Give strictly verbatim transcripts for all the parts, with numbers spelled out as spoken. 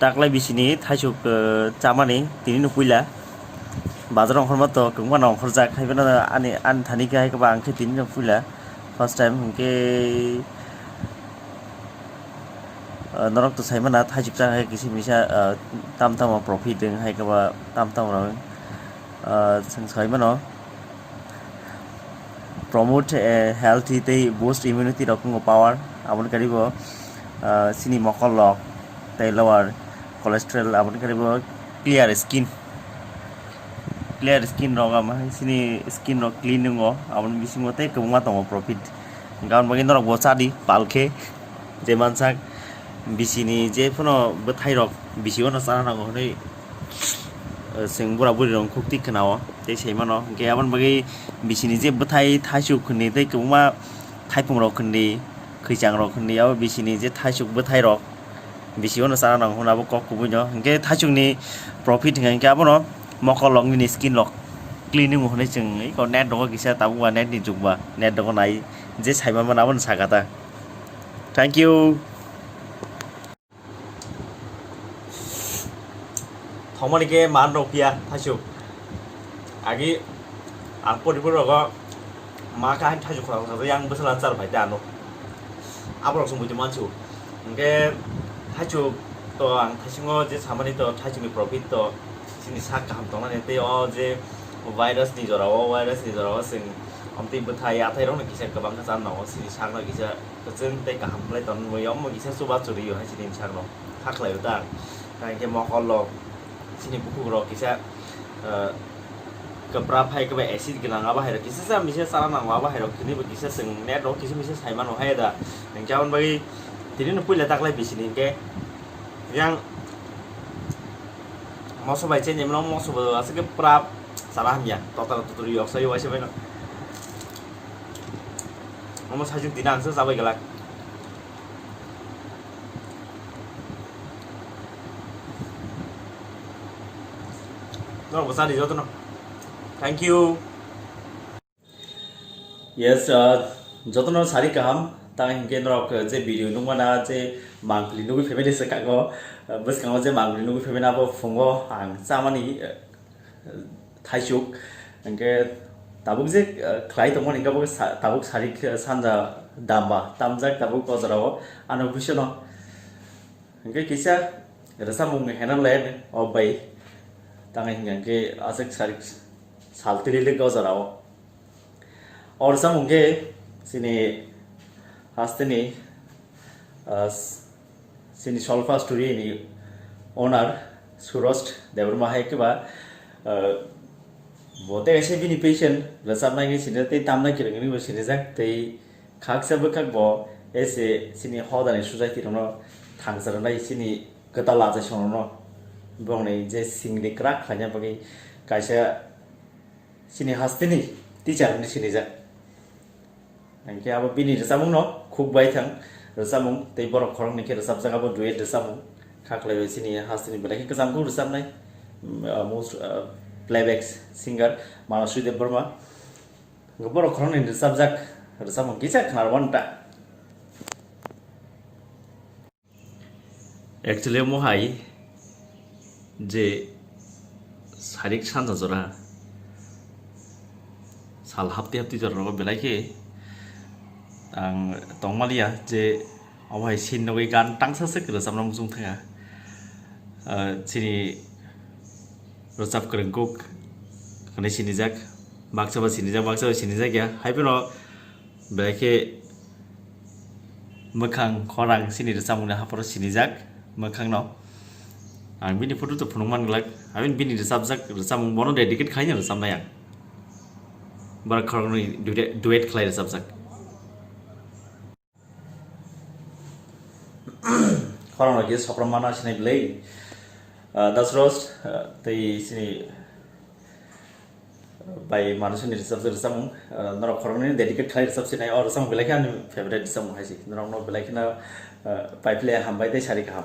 Taklai bisini thaisuk, eh, chamani tini no puila. Bazar ongkhorma to kwbangma no ongkhorjak, hai phano ani, ani thani khe hai khe ba ang khe tini no puila. First time hwnkhe, eh, norok to sai mana thaisuk chang hai kisa misa, eh, tam tamo profit wng hai khe ba tam tamo rok, eh, chwng sai mano. Promote, eh, healthy tei boost immunity rok wngo power. Aboni karibo, ah, chini mokol rok tei lower cholesterol, aboni karibo clear skin, clear skin rok ama hai chini skin rok clean wngo, aboni bisingo tei kwbangma tongo profit. Aboni bagwi norok bo chadi palkhe je mansak bisini je phano bwthai rok bisi uano chana nango hwnwi, eh, chwng bura buri rok khuk tik khwnao tei sai mano. Hwnkhe aboni bagwi bisini je bwthai thaisuk hwnwi tei kwbangma thaiphung rok hwnwi, khwichang rok hwnwi, abo bisini je thaisuk bwthai rok bisi uano chana nango hwnwi abo kok kubui no. Hwnkhe thaisuk ni profit hwnkha hwnkhe abono mokol rok nini skin rok clean wngo hwnwi chwng iko net rogo kisa tabuk ba net ni jug ba net rogo nai je sai manmano abono sakha ta. Thank you. Thongmani khe man rok phiya thaisuk. Agi ang pori pori rogo ma kha thaisuk khorang khorang yang bwsala char phai ta ano. Aborok song buji mansu. Hwnkhe thaisuk to ang thaisingo je samani to thaisukni profit to chini sak kaham tongnani tei o je virus ni jora o virus ni jora o chwng amtwi bwthai athai rokno kisa kwbang khe chana nango chini sakno kisa kwchwng tei kaham khlai tonwi omo kisa chuba chwrwi o hai chini sakno kha khlai o ta. Tei hwnkhe mokol rok chini bukhuk rok kisa, eh, kwpra phai kwbai acid gwnang abo hai rok kisa sa misa chana nango abo hai rok tini bo kisa chwng net rok kisa misa sai mano hai da. Hwnkhe aboni bagwi tini no puila taklai bisini hwnkhe yang moso bai chengmano moso bo aswk khe pura chana hamya total total yok sai waisa bai no. Omo sajwk dina ang se chabai glak. Norok bo chadi jotono. Thank you. Yes, uh, jotono sari kaham. Tang hinkhe norok je video nukmana je mangpili nugwi phaimani swkango, uh, bwskango je mangpili nugwi phaimani abo phungo ang chamani, uh, thaisuk. Hinkhe tabuk je, uh, khlai tongmani hinkhe abo sa-, tabuk sari khe sanja damba tamjak tabuk o jorao ano buisano. Hinkhe kisa rwchapmung hena le o bai tangai hinkhe aswk sari sal tili le o jorao. O rwchapmung khe chini hasteni, ah, chini Solfa Studio ni owner Surost Debbarma hai khe ba, ah, bo tei kaisa bini patient rwchapnai khe sinijak tei tamnai kwrwngwi bo sinijak tei khaksa bwkhak bo ese chini hodani society rokno thangsa rwnai chini kwtal achaisong rokno bongni je singni kwrak khlaina bagwi kaisa chini hasteni teacher hinwi sinijak. Hinkhe abo bini rwchapmungno khuk bai thang rwchapmung tei borok khoroknwi khe rwchapjak abo duet rwchapmung. Kha khlaiwi chini hasteni belai khe kwcham kuk rwchapnai, mm, ah, most, ah, playback singer Manaswi Debbarma. Borok khoroknwi rwchapjak rwchapmung kisa khwnarwkha ta. Actually, omo hai je sarik sanja jora sal hapti hapti jora rogo belai khe ang tongmaliya je omo hai sin nogwi gan tangsa se kwrwchapna muchung thangya. Ah, chini rwchap kwrwng kuk hwnwi sinijak, baksa ba sinijak, baksa ba sinijak ya. Hai phano belai khe mwkhang khorang chini rwchapmungni hapharo sinijak mwkhangno. Ang bini photo to phunuk man glak, I mean bini rwchapjak rwchapmung bono dedicate khaina rwchapnai ang. Borok khoroknwi duet, duet khlai rwchapjak. Khorang rok kisa sopra mana sinai belai. Ah, Das Roast, ah, tei sini, ah, bai Manaswini rwchapjak rwchapmung, ah, norok khoroknwi dedicate khlai rwchap sinai, o rwchapmung belai khe ani favorite rwchapmung hai se. Norokno belai kheno, ah, paiphle hambai tei sari kaham.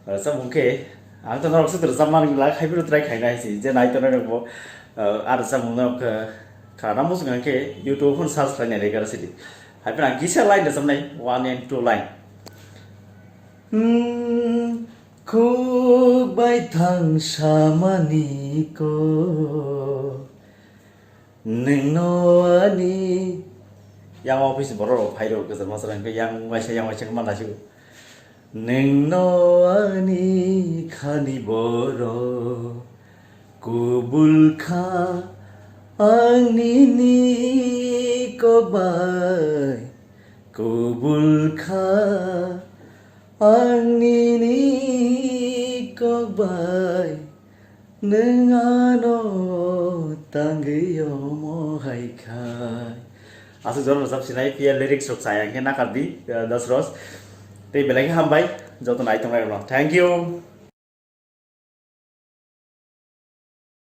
Rwchapmung khe ang to norok se rwchapmani belai khai phuru try khaina hai se. Je nai tongnai rokbo, ah, a rwchapmung norok, ah, khana muchung khe YouTube phone search khlainai rega sidi. Hai phano ang kisa line rwchapnai, one and two line. Hmm, Kuk bai thang samani ko. Nwngno ani. Yang office borok rok phai rok kwchangma swrang khe yang waisa yang waisa khe manlai su. Nwngno ani khani borok kubul kha ang nini kok bai kubul kha ang nini kok bai nwng ano tangwi omo hai khai. Aswk jora rwchap sinai phiya lyrics rok chaya hwnkhe nakar di, eh, Das Ros. Tei belai khe hambai joto nai tongnai rokno. Thank you.